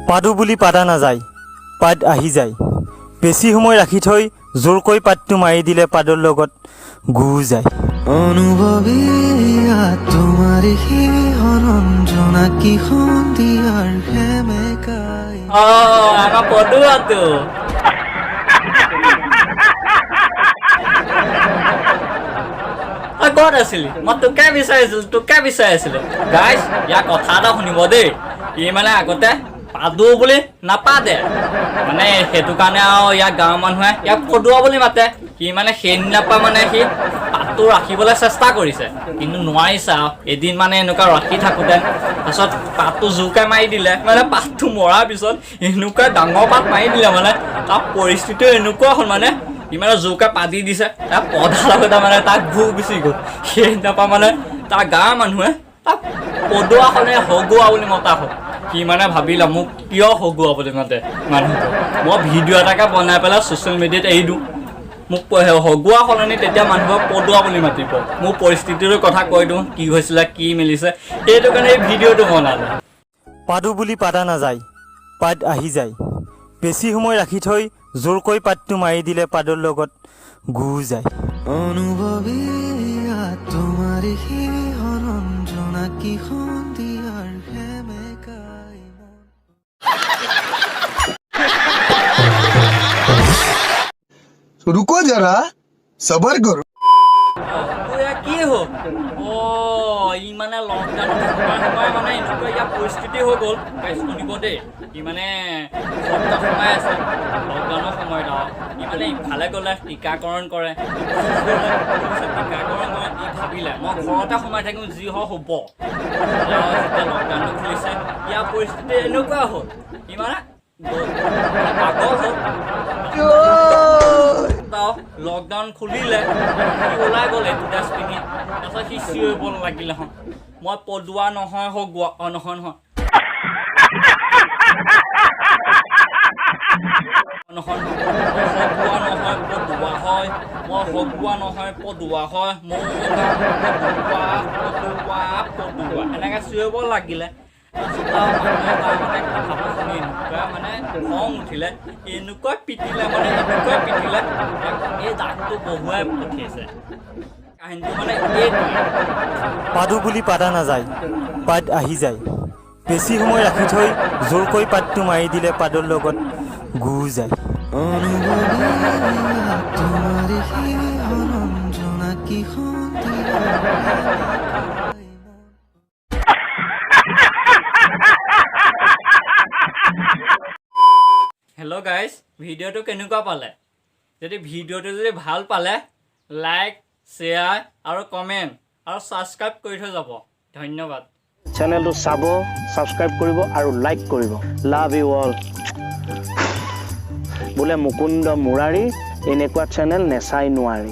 পাদো বুলি পাদা নাযায়, পাদ আহি যায়। বেছি সময় ৰাখি থৈ জোৰকৈ পাতটো মাৰি দিলে পাদৰ লগত গু যায়। অনুভৱী তোমাৰ সেই জোনাকী সন্ধিয়াৰ সেমেকাই। অ, আমাৰ পদুৱাটো তই ক'ত আছিলি? মই তোকে বিচাৰিছিলো, তোকে বিচাৰি আছিলো। গাইজ, ইয়াৰ কথা এটা শুনিব দেই। ই মানে আগতে পাদু বুলি নাপাতে, মানে সেইটো কাৰণে আৰু ইয়াৰ গাঁৱৰ মানুহে ইয়াক পদুৱা বুলি মাতে। সি মানে সেইদিনাৰ পৰা মানে সি পাতটো ৰাখিবলৈ চেষ্টা কৰিছে, কিন্তু নোৱাৰিছে। আৰু এদিন মানে এনেকুৱা ৰাখি থাকোঁতে তাৰপিছত পাতটো জোৰকৈ মাৰি দিলে। মানে পাতটো মৰাৰ পিছত এনেকুৱা ডাঙৰ পাত মাৰি দিলে, মানে তাৰ পৰিস্থিতিও এনেকুৱা হ'ল, মানে ইমানে জোৰকৈ পাতি দিছে, তাৰ পদাৰ লগতে মানে তাক গু গুচি গ'ল। সেইদিনাৰ পৰা মানে তাৰ গাঁৱৰ মানুহে তাক পদুৱাখনে হগুৱা বুলি মতা হ'ল। সি মানে ভাবিলে, মোক কিয় হগুৱা বুলি মাতে মানুহটো, মই ভিডিঅ' এটাকে বনাই পেলাই ছ'চিয়েল মিডিয়াত এৰি দিওঁ। মোক হগুৱা সলনি তেতিয়া মানুহক পদুৱা বুলি মাতিব। মোৰ পৰিস্থিতিটোৰ কথা কৈ দিওঁ, কি হৈছিলে কি মিলিছে, সেইটো কাৰণে এই ভিডিঅ'টো বনালোঁ। পাদো বুলি পাদা নাযায়, পাদ আহি যায়। বেছি সময় ৰাখি থৈ জোৰকৈ পাতটো মাৰি দিলে পাদৰ লগত গু যায়। অনুভৱী তোমাৰ সেই জোনাকী সন্ধিয়াৰ সেমেকাই। रुको जरा, सबर करो। অ, এয়া কি হ'ল? অ, ই মানে লকডাউনত সোমাই সোমাই মানে এনেকুৱা ইয়াৰ পৰিস্থিতি হৈ গ'ল। গাইজ, শুনিব দেই। ই মানে ঘৰত সোমাই আছে লকডাউনৰ সময়ত। আৰু ই মানে ইফালে গ'লে টীকাকৰণ কৰে, পুলিচে টীকাকৰণ কৰে। ই ভাবিলে, মই ঘৰতে সোমাই থাকিম, যি হয় হ'ব। আৰু যেতিয়া লকডাউনটো খুলিছে, ইয়াৰ পৰিস্থিতি এনেকুৱা হ'ল, ই মানে পাগল হ'ল। লকডাউন খুলিলে, সি ওলাই গ'ল এইটো ড্ৰেছ পিন্ধি। তাৰপিছত সি চিঞৰিব লাগিলে, হঁ, মই পদুৱা নহয় হগুৱা, অ নহয় নহয় নহয়, মই হগুৱা নহয় পদুৱা হয়, মই হগুৱা নহয় পদুৱা হয়, মোৰ নাম পদুৱা, পদুৱা, পদুৱা, এনেকৈ চিঞৰিব লাগিলে। তাৰপিছত আৰু মানুহে তাৰ মানে কথাবোৰ শুনি এনেকুৱা মানে খং উঠিলে, এনেকুৱা পিটিলে, মানে এনেকুৱা পিটিলে, এই দাগটো বহুৱাই পঠিয়াইছে। কাহিনীটো মানে এইটোৱে। পাদো বুলি পাদা নাযায়, পাদ আহি যায়। বেছি সময় ৰাখি থৈ জোৰকৈ পাতটো মাৰি দিলে পাদৰ লগত গু যায়। অনুভৱী তোমাৰ সেই জোনাকী সন্ধিয়াৰ সেমেকাই। হেল্ল' গাইজ, ভিডিঅ'টো কেনেকুৱা পালে? যদি ভিডিঅ'টো যদি ভাল পালে, লাইক, শ্বেয়াৰ আৰু কমেণ্ট আৰু ছাবস্ক্ৰাইব কৰি থৈ যাব। ধন্যবাদ। চেনেলটো চাব, ছাবস্ক্ৰাইব কৰিব আৰু লাইক কৰিব। লাভ you all. বোলে মুকুন্দ মুৰাৰী, এনেকুৱা চেনেল নেচাই নোৱাৰি।